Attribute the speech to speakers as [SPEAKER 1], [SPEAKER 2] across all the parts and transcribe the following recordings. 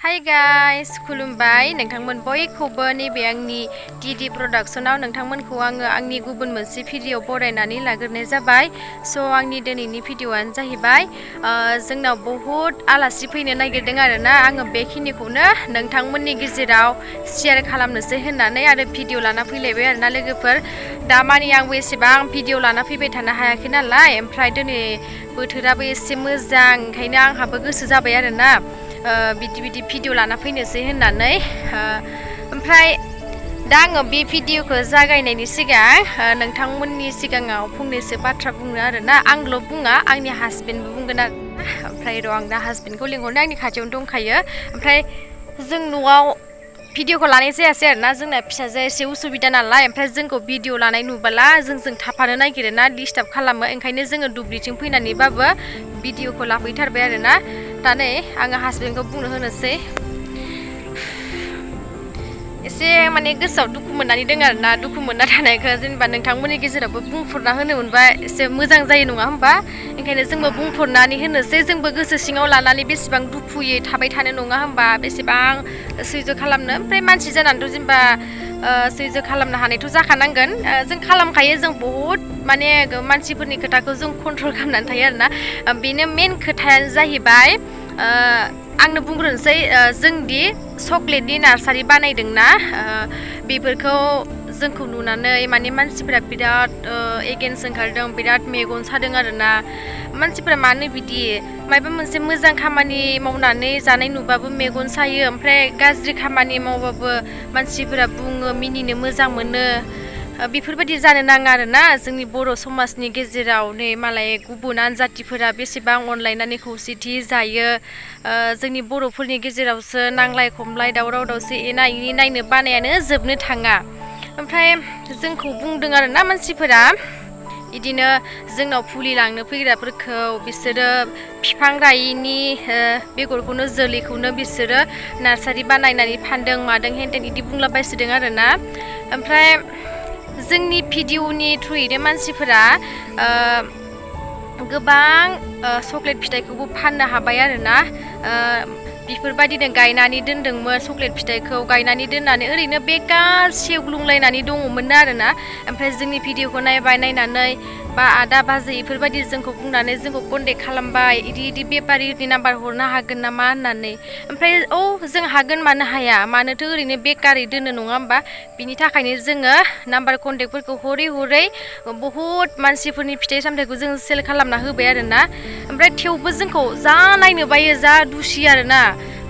[SPEAKER 1] Hi guys, खुलुमबाय नोंथांमोन बयखौबो नैबे आंनि DD प्रोडक्शनाव नोंथांमोनखौ आङो आंनि गुबुन मोनसे भिडिअ बरायनानै लाग्रोनाय जाबाय। स' आंनि दिनैनि भिडिअआनो जाहैबाय जोंनाव बहुत आलासि फैनो नागिरदों आरोना आङो बेखिनिखौनो नोंथांमोननि गेजेराव शेयार खालामनोसै होननानै आरो भिडिअ लाना फैलायबाय आरोना लोगोफोर। दा मानि आंबो एसेबां भिडिअ लाना फैबाय थानो हायाखै नालाय ओमफ्राय दिनै बोथोराबो एसे मोजां ओंखायनो आंहाबो गोसो जाबाय आरोना बिदि भिडिअ लाना फैनोसै होननानै ओमफ्राय दा आङो बे भिडिअखौ जागायनायनि सिगां नोंथांमोननि सिगाङाव फंनैसो बाथ्रा बुंनो आरोना आंल' बुङा आंनि हासबेन्डबो बुंगोन आरो ओमफ्राय र' आं दा हासबेन्डखौ लिंहरनो आंनि खाथियावनो दंखायो ओमफ्राय जों न'आव भिडिअखौ लानाय जायासै आरोना जोंना फिसाजोआ एसे उसुबिदा नालाय ओमफ्राय जोंखौ भिडिअ लानाय नुबोला जोंजों थाफानो नागिरोना डिस्टार्ब खालामो ओंखायनो जोङो दुब्लिथिं फैनानैबाबो भिडिअखौ लाफैथारबाय आरोना दा नै आङो हासबेन्डखौ बुंनो होनोसै एसे माने गोसोआव दुखु मोननानै दङ आरोना दुखु मोनना थानायखौ जेनेबा नोंथांमोननि गेजेरावबो बुंफोरना होनो मोनबा एसे मोजां जायो नङा होमबा ओंखायनो जोंबो बुंफोरनानै होनोसै जोंबो गोसो सिङाव लानानै बेसेबां दुखुयै थाबाय थानो नङा होमबा बेसेबां सैज्य खालामनो ओमफ्राय मानसि जानानैथ' जेनेबा सैज्य खालामनो हानायथ' जाखानांगोन जों खालामखायो जों बहुद माने मानसिफोरनि खोथाखौ जों कन्ट्रल खालामनानै थायो आरोना बेनो मेन खोथायानो जाहैबाय आंनो बुंग्रोनोसै जोंदि चक्लेटनि नार्सारि बानायदोंना बेफोरखौ जोंखौ नुनानै माने मानसिफोरा बिराद एगेन्स्ट ओंखारदों बिराद मेगन सादों आरोना मानसिफोरा मानो बिदि माबा मोनसे मोजां खामानि मावनानै जानाय नुबाबो मेगन सायो ओमफ्राय गाज्रि खामानि मावबाबो मानसिफोरा बुङो मिनिनो मोजां मोनो बेफोरबायदि जानो नाङा आरोना जोंनि बर' समाजनि गेजेराव नै मालाय गुबुन जाथिफोरा बेसेबां अनलायनानै खौसेथि जायो जोंनि बर'फोरनि गेजेरावसो नांलाय खमलाय दावराव दावसि एना एनि नायनो बानायानो जोबनो थाङा ओमफ्राय जोंखौ बुंदों आरोना मानसिफोरा इदिनो जोंनाव फुलि लांनो फैग्राफोरखौ बिसोरो बिफां गायिनि बेगरखौनो जोलैखौनो बिसोरो नार्सारि बानायनानै फानदों मादों हेनटेन इदि बुंलाबायसोदों आरोना ओमफ्राय जोंनि भिडिअनि थ्रुयैनो मानसिफोरा गोबां चक्लेट फिथाइखौबो फाननो हाबाय आरोना बेफोरबायदिनो गायनानै दोनदोंमोन चक्लेट फिथाइखौ गायनानै दोननानै ओरैनो बेकार सेवग्लुंलायनानै दङमोन आरोना ओमफ्राय जोंनि भिडिअखौ नायनानै बा आदा बाजै बेफोरबायदि जोंखौ बुंनानै जोंखौ कन्टेक्ट खालामबाय इदि बेपारिनि नाम्बार हरनो हागोन नामा होननानै ओमफ्राय जों हागोन मानो हाया मानोथो ओरैनो बेकारै दोनो नङा होमबा बिनि थाखायनो जोङो नाम्बार कन्टेक्टफोरखौ हरै बहुद मानसिफोरनि फिथाइ सामथाइखौ जों सेल खालामना होबाय आरोना ओमफ्राय थेवबो जोंखौ जा नायनो बायो जा दुसि आरोना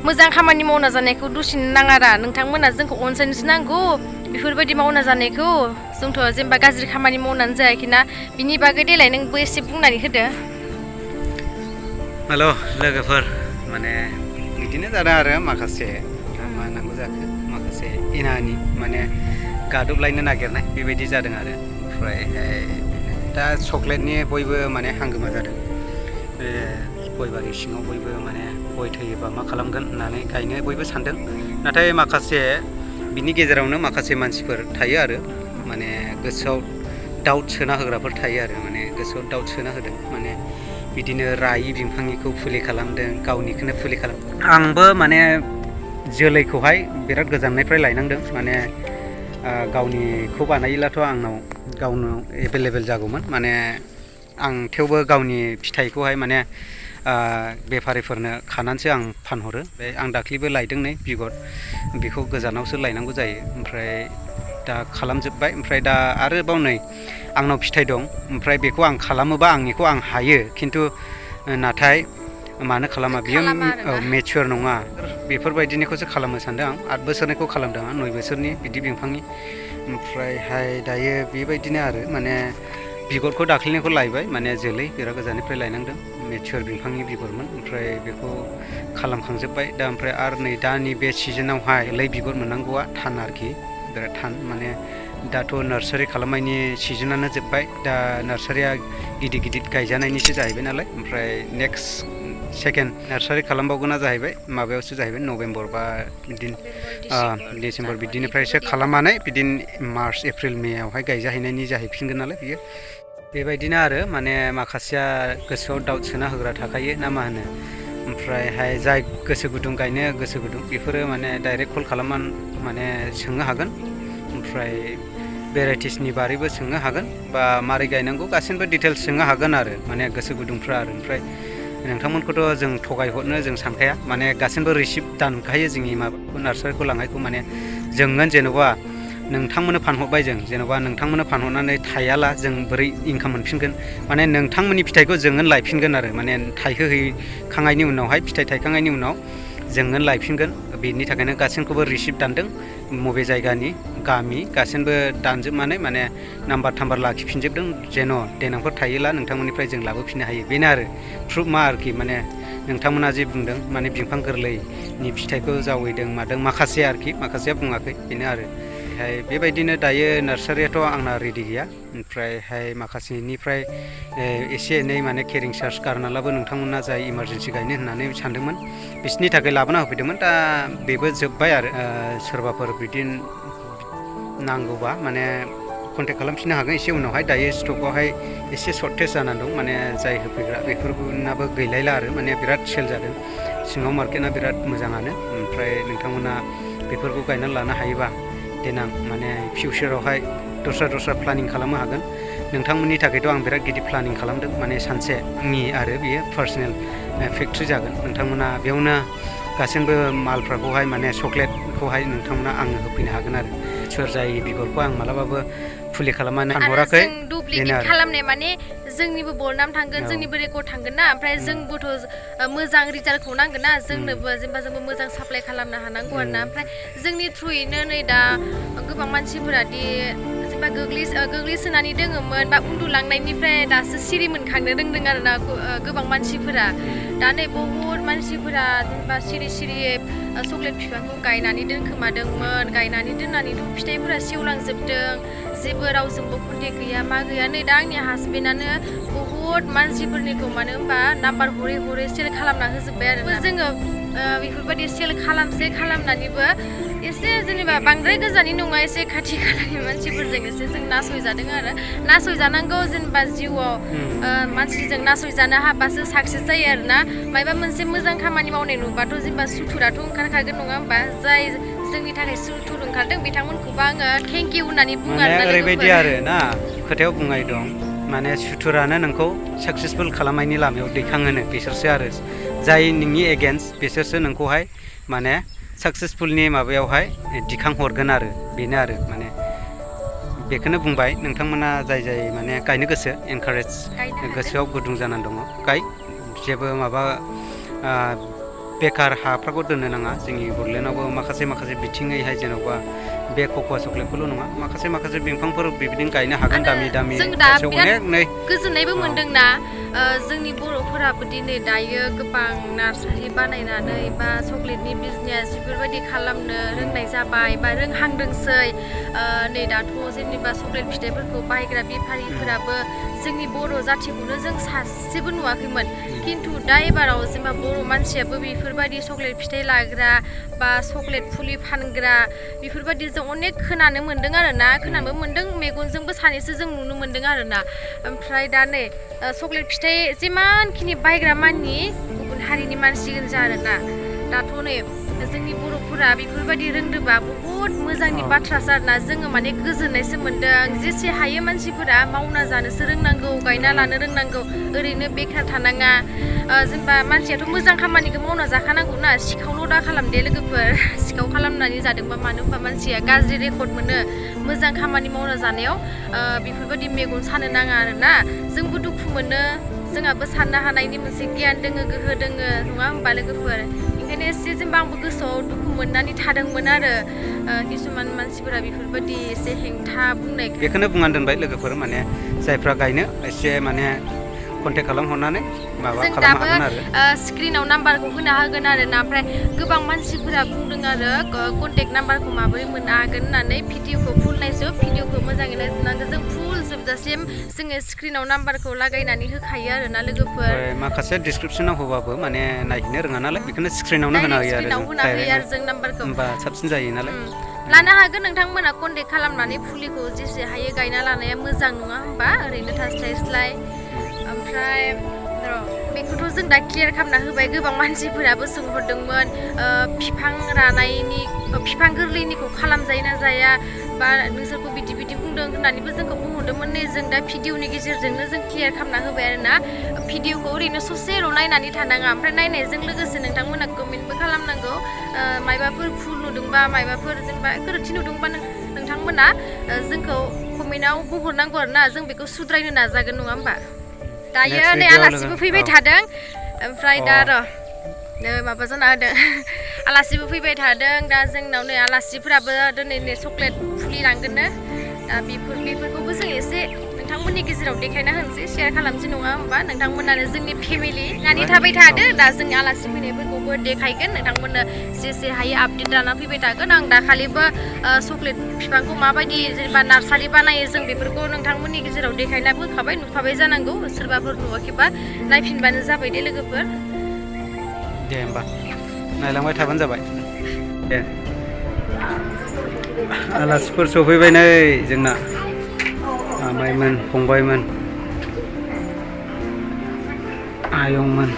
[SPEAKER 1] मोजां खामानि मावना जानायखौ दुसिनो नाङारा नोंथांमोना जोंखौ अनसायनोसो नांगौ बेफोरबायदि मावना जानायखौ जोंथ' जेनेबा गाज्रि खामानि मावनानै जायाखैना बिनि बागै देलाय नोंबो एसे बुंनानै होदो
[SPEAKER 2] हेल' लोगोफोर माने बिदिनो जादों आरो माखासे मा नांगौ जाखो माखासे एनानि माने गादबलायनो नागिरनाय बेबायदि जादों आरो ओमफ्रायहाय दा चक्लेटनि बयबो माने हांगोमा जादों बे गय बारि सिङाव बयबो माने गय थैयोबा मा खालामगोन होननानै गायनो बयबो सानदों नाथाय माखासे बिनि गेजेरावनो माखासे मानसिफोर थायो आरो माने गोसोआव डाउट सोना होग्राफोर थायो आरो माने गोसोआव डाउट सोना होदों माने बिदिनो रायि बिफांनिखौ फुलि खालामदों गावनिखौनो फुलि खालामदों आंबो माने जोलैखौहाय बिराद गोजाननिफ्राय लायनांदों माने गावनिखौ बानायोब्लाथ' आंनाव गावनाव एभेलेबेल जागौमोन माने आं थेवबो गावनि फिथाइखौहाय माने बेफारिफोरनो खानानैसो आं फानहरो बे आं दाख्लैबो लायदों नै बिगुर बेखौ गोजानावसो लायनांगौ जायो ओमफ्राय दा खालामजोब्बाय ओमफ्राय दा आरोबाव नै आंनाव फिथाइ दं ओमफ्राय बेखौ आं खालामोबा आंनिखौ आं हायो खिन्थु नाथाय मानो खालामा बियो मेचुर नङा बेफोरबायदिनिखौसो खालामनो सानदों आं 8 बोसोरनिखौ खालामदों आं 9 बोसोरनि बिदि बिफांनि ओमफ्रायहाय दायो बेबायदिनो आरो माने बिगुरखौ दाख्लैनिखौ लायबाय माने जोलै बिराद गोजाननिफ्राय लायनांदों मेचुर बिफांनि बिगुरमोन ओमफ्राय बेखौ खालामखांजोब्बाय दा ओमफ्राय आरो नै दानि बे सिजोनावहाय लै बिगुर मोननांगौआ थान आरोखि बिराद थान माने दाथ' नार्सारि खालामनायनि सिजोनानो जोब्बाय दा नार्सारिया गिदिर गायजानायनिसो जाहैबाय नालाय ओमफ्राय नेक्स्ट सेकेन्ड नार्सारि खालामबावगोना जाहैबाय माबायावसो जाहैबाय नभेम्बर बा बिदिनो डिसेम्बर बिदिनिफ्रायसो खालामनानै बिदिनो मार्च एप्रिल मेआवहाय गायजाहैनायनि जाहैफिनगोन नालाय बियो बेबायदिनो आरो माने माखासेया गोसोआव डाउट सोना होग्रा थाखायो ना मा होनो ओमफ्रायहाय जाय गोसो गुदुं गायनो गोसो गुदुं बेफोरो माने डाइरेक्ट कल खालामनानै माने सोंनो हागोन ओमफ्राय भेराइटिसनि बारैबो सोंनो हागोन बा मारै गायनांगौ गासिबो डिटेल्स सोंनो हागोन आरो माने गोसो गुदुंफ्रा आरो ओमफ्राय नोंथांमोनखौथ' जों थगायहरनो जों सानखाया माने गासिबो रिसिप्ट दानखायो जोंनि माबाखौ नार्सारिखौ लांनायखौ माने जोंगोन जेन'बा नोंथांमोननो फानहरबाय जों जेन'बा नोंथांमोननो फानहरनानै थायाला जों बोरै इनकाम मोनफिनगोन माने नोंथांमोननि फिथाइखौ जोंनो लायफिनगोन आरो माने थाइहोहैखांनायनि उनावहाय फिथाइ थायखांनायनि उनाव जोंनो लायफिनगोन बेनि थाखायनो गासिनखौबो रिसिप्ट दानदों बबे जायगानि गामि गासिनबो दानजोबनानै माने नाम्बार थाम्बार लाखिफिनजोबदों जेन' देनांफोर थायोला नोंथांमोननिफ्राय जों लाबोफिननो हायो बेनो आरो प्रुफ मा आरोखि माने नोंथांमोना जे बुंदों माने बिफां गोरलैनि फिथाइखौ जावैदों मादों माखासे आरोखि माखासेया बुङाखै बेनो आरो बेबायदिनो दायो नार्सारियाथ' आंना रेडि गैया ओमफ्रायहाय माखासेनिफ्राय एसे एनै माने केरिं चार्ज गारनालाबो नोंथांमोना जाय इमारजेन्सि गायनो होननानै सानदोंमोन बिसोरनि थाखाय लाबोना होफैदोंमोन दा बेबो जोब्बाय आरो सोरबाफोर बिदि नांगौबा माने कन्टेक्ट खालामफिननो हागोन एसे उनावहाय दायो स्टकआवहाय एसे सर्टेज जानानै दं माने जाय होफैग्रा बेफोरनाबो गैलायला आरो माने बिराद सेल जादों सिङाव मार्केटआ बिराद मोजाङानो ओमफ्राय नोंथांमोना बेफोरखौ गायनानै लानो हायोबा देनां माने फिउचारावहाय दस्रा प्लानिं खालामनो हागोन नोंथांमोननि थाखायथ' आं बिराद गिदिर प्लानिं खालामदों माने सानसेनि आरो बियो पार्सनेल फेक्ट्रि जागोन नोंथांमोना बेयावनो गासिबो मालफोरखौहाय माने चक्लेटखौहाय नोंथांमोना आंनो होफैनो हागोन आरो सोर जाय बिगरखौ आं मालाबाबो फुलि खालामनानै फानहराखै
[SPEAKER 1] डुप्लिकेट खालामनाय माने जोंनिबो बरनाम थांगोन जोंनिबो रेकर्ड थांगोन ना ओमफ्राय जोंबोथ' मोजां रिजाल्टखौ नांगोन ना जोंनोबो जेनेबा जोंबो मोजां साप्लाय खालामनो हानांगौ आरो ना ओमफ्राय जोंनि थ्रुयैनो नै दा गोबां मानसिफोरा दि जेनेबा गोग्लैसोनानै दोङोमोन बा उन्दुलांनायनिफ्राय दासो सिरि मोनखांनो रोंदों आरो ना गोबां मानसिफोरा दा नै बहुद मानसिफोरा जेनेबा सिरियै चक्लेट बिफांखौ गायनानै दोनखोमादोंमोन गायनानै दोननानैथ' फिथाइफोरा सेवलांजोबदों जेबो रावजोंबो कन्टेक्ट गैया मा गैया नै दा आंनि हासबेन्डआनो बहुद मानसिफोरनिखौ मानो होनबा नाम्बार हरै सेल खालामना होजोब्बाय आरो जोङो बेफोरबायदि सेल खालामनानैबो एसे जेनेबा बांद्राय गोजाननि नङा एसे खाथि खालानि मानसिफोरजों एसे जों नासयजादों आरो नासयजानांगौ जेनेबा जिउआव मानसिजों नासयजानो हाबासो साक्सेस जायो आरो ना मायबा मोनसे मोजां खामानि मावनाय नुबाथ' जेनेबा सुथुराथ' ओंखारखागोन नङा होमबा जाय जोंनि थाखाय सुथुर ओंखारदों बिथांमोनखौबो आङो थेंक इउ होननानै बुङो आरो
[SPEAKER 2] ओरैबायदि आरो ना खोथायाव बुंनाय दं माने सुथुरानो नोंखौ साक्सेसफुल खालामनायनि लामायाव दैखाङोनो बिसोरसो आरो जाय नोंनि एगेन्स्ट बिसोरसो नोंखौहाय माने साक्सेसफुलनि माबायावहाय दिखांहरगोन आरो बेनो आरो माने बेखौनो बुंबाय नोंथांमोना जाय माने गायनो गोसो एनकारेज गोसोआव गुदुं जानानै दङ गाय जेबो माबा बेकार हाफ्राखौ दोननो नाङा जोंनि बड'लेण्डआवबो माखासे बिथिङैहाय जेन'बा बे कक'आ चक्लेटखौल' नङा माखासे बिफांफोर बिदिनो गायनो हागोन दामि
[SPEAKER 1] जों दा बिराद गोजोननायबो मोनदोंना जोंनि बर'फोराबो दिनै दायो गोबां नार्सारि बानायनानै बा चक्लेटनि बिजनेस बेफोरबायदि खालामनो रोंनाय जाबाय बा रोंहांदोंसै नै दाथ' जेनेबा चक्लेट फिथाइफोरखौ बायग्रा बेफारिफोराबो जोंनि बर' जाथिखौनो जों सासेबो नुवाखैमोन खिन्थु दा एबाराव जेनेबा बर' मानसियाबो बेफोरबायदि चक्लेट फिथाइ लाग्रा बा चक्लेट फुलि फानग्रा बेफोरबायदि जों अनेक खोनानो मोन्दों आरो ना खोनानोबो मोन्दों मेगनजोंबो सानैसो जों नुनो मोन्दों आरो ना ओमफ्राय दा नै चक्लेट फिथाइ जिमानखिनि बायग्रा माननि गुबुन हारिनि मानसि गोजा आरो ना दाथ' नै जोंनि बर'फोरा बेफोरबायदि रोंदोंबा बहुद मोजांनि बाथ्रासो आरो ना जोङो माने गोजोननायसो मोन्दों जेसे हायो मानसिफोरा मावना जानोसो रोंनांगौ गायना लानो रोंनांगौ ओरैनो बेखार थानाङा जेनेबा मानसियाथ' मोजां खामानिखौ मावना जाखानांगौ ना सिखावल' दा खालामदे लोगोफोर सिखाव खालामनानै जादोंबा मानो होनबा मानसिया गाज्रि रेकर्ड मोनो मोजां खामानि मावना जानायाव बेफोरबायदि मेगन सानो नाङा आरो ना जोंबो दुखु मोनो जोंहाबो साननो हानायनि मोनसे गियान दोङो गोहो दोङो नङा होमबा लोगोफोर ओंखायनो एसे जेनेबा आंबो गोसोआव दुखु मोननानै थादोंमोन आरो किसुमान मानसिफोरा बेफोरबायदि एसे हेंथा बुंनाय
[SPEAKER 2] बेखौनो बुंनानै दोनबाय लोगोफोर माने जायफ्रा गायनो एसे माने कन्टेक्ट खालामहरनानै माबा खालामनो हागोन आरो
[SPEAKER 1] स्क्रिनाव नाम्बारखौ होना होगोन आरो ना ओमफ्राय गोबां मानसिफोरा बुंदों आरो कन्टेक्ट नाम्बारखौ माबोरै मोननो हागोन होननानै भिडिअखौ फुल नायजोब भिडिअखौ मोजाङै नायजोबनांगौ जों फुल जोबजासिम जोङो स्क्रिनाव नाम्बारखौ लागायनानै होखायो आरो ना लोगोफोर
[SPEAKER 2] माखासे डिसक्रिपसनाव होबाबो माने नायहैनो रोङा नालाय बेखौनो स्क्रिनावनो होना होयो
[SPEAKER 1] आरो जों नाम्बारखौ
[SPEAKER 2] होमबा साबसिन जायो नालाय
[SPEAKER 1] लानो हागोन नोंथांमोना कन्टेक्ट खालामनानै फुलिखौ जेसे हायो गायना लानाया मोजां नङा होमबा ओरैनो थास्लायस्लाय ओमफ्राय बेखौथ' जों दा क्लियार खालामना होबाय गोबां मानसिफोराबो सोंहरदोंमोन बिफां रानायनि बिफां गोरलैनिखौ खालामजायो ना जाया बा नोंसोरखौ बिदि बिदि बुंदों होननानैबो जोंखौ बुंहरदोंमोन नै जों दा भिडिअनि गेजेरजोंनो जों क्लियार खालामना होबाय आरोना भिडिअखौ ओरैनो ससेल' नायनानै थानाङा ओमफ्राय नायनायजों लोगोसे नोंथांमोना कमेन्टबो खालामनांगौ मायबाफोर भुल नुदोंबा मायबाफोर जेनेबा गोरोन्थि नुदोंबा नोंथांमोना जोंखौ कमेन्टआव बुंहरनांगौ आरोना जों बेखौ सुद्रायनो नाजागोन नङा होमबा दायो नै आलासिबो फैबाय थादों ओमफ्राय दा र' माबा जाना होदों आलासिबो फैबाय थादों दा जोंनाव नै आलासिफोराबो दिनै नै चक्लेट फुलि लांगोननो दा बेफोरखौबो जों एसे नोंथांमोननि गेजेराव देखायना होनोसै शेयार खालामसै नङा होमबा नोंथांमोनानो जोंनि फेमिलि नानि थाबाय थादो दा जोंनि आलासि फैनायफोरखौबो देखायगोन नोंथांमोननो जे हायो आपडेट लाना फैबाय थागोन आं दाखालिबो चक्लेट बिफांखौ माबायदि जेनेबा नार्सारि बानायो जों बेफोरखौ नोंथांमोननि गेजेराव देखायनाबो होखाबाय नुखाबाय जानांगौ सोरबाफोर नुवाखैबा नायफिनबानो जाबाय दे लोगोफोर
[SPEAKER 2] दे होमबा नायलांबाय थाबानो जाबाय दे आलासिफोर सफैबाय नै जोंना आमाइमोन फंबायमोन आयंमोन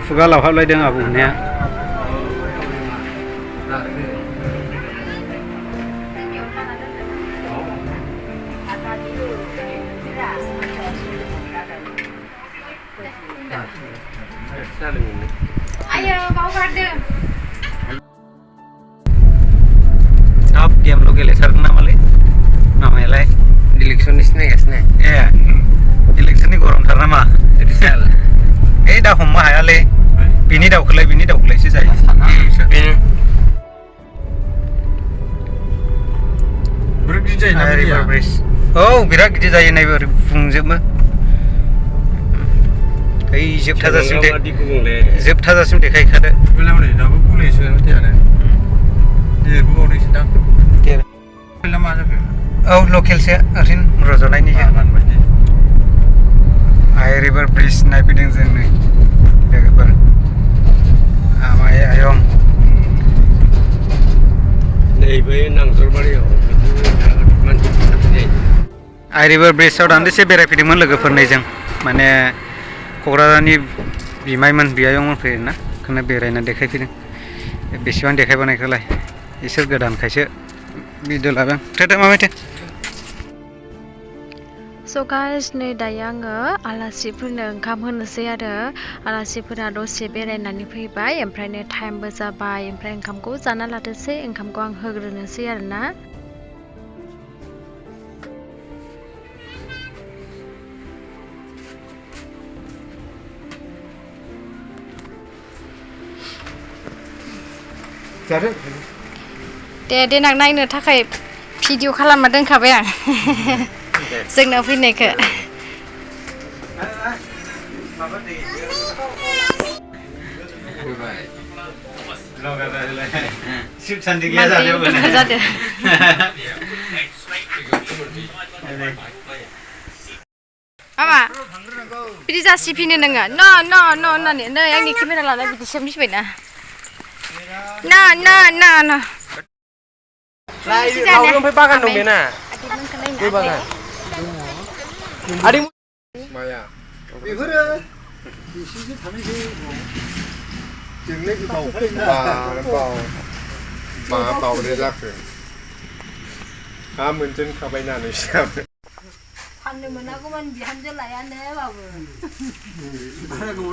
[SPEAKER 2] खुगा लावहाबलायदों आबौ होननाया
[SPEAKER 1] ayo bawa
[SPEAKER 2] Top game lo गेलेथारदों नामालै मामायालाय
[SPEAKER 3] इलेक्सननि सिनायगासिनो
[SPEAKER 2] ए इलेक्सननि गरमथार नामा ओइ दा हमनो हायालै बिनि दाउखौलायसो जायो
[SPEAKER 3] बिराद गिदिर जायो ना
[SPEAKER 2] रिभार ब्रिज औ बिराद गिदिर जायो नायबो ओरै बुंजोबो ओइ जोबथाजासिम देखायखादो
[SPEAKER 3] दाबो बुंलायसो मिथियानो देरबोबावदोंसो दां मा जाखो
[SPEAKER 2] औ लकेलसो ओरैनो रज'नायनिसो आइ रिभार ब्रिज नायफैदों जों नै लोगोफोर आमाइ आयं
[SPEAKER 3] नैबे नांगोलबारियाव
[SPEAKER 2] आइ रिभार ब्रिजआव दान्दिसे बेरायफैदोंमोन लोगोफोरनिजों माने क'क्राझारनि बिमायमोन बियायंमोन फैयोना बेखौनो बेरायना देखायफैदों बेसेबां देखायबानायखौलाय इसोर गोदानखायसो भिडिअ लादों थोदो माबायदि
[SPEAKER 1] स' गाइस नै दायो आङो आलासिफोरनो ओंखाम होनोसै आरो आलासिफोरा दसे बेरायनानै फैबाय ओमफ्राय नै टाइमबो जाबाय ओमफ्राय ओंखामखौ जाना लादोसै ओंखामखौ आं होग्रोनोसै आरोना दे देनां नायनो थाखाय भिडिअ खालामना दोनखाबाय आं जोंनाव फैनायखौ जादों मामा बिदि जासिफिनो नोङो न होननानै नै आंनि केमेरा लाना बिदिसो मिथिबायना न
[SPEAKER 3] ओमफ्राय बागान दं बेना गय बागान आदै माया
[SPEAKER 2] बेफोरो एसेसो थानायसै जोंलाय
[SPEAKER 3] बावदे जाखो हा मोनजेनखाबायना नोंसिनाबो
[SPEAKER 4] फाननो मोनागौमोन बिहामजो लायानो बाबो
[SPEAKER 2] बारा गोबाव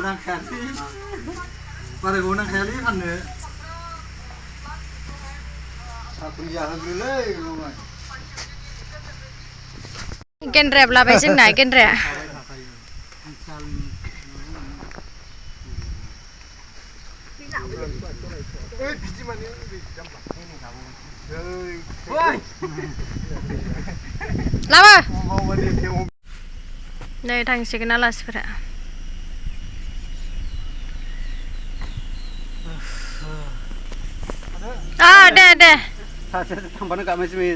[SPEAKER 2] नांखायालै फाननो साखुन जाहोग्रोलै
[SPEAKER 1] गेन्द्राया लाबाय जोंना गेन्द्राया लाबो नै थांसिगोन आलासिफोरा दे
[SPEAKER 2] सासे थांबानो गाबनोसै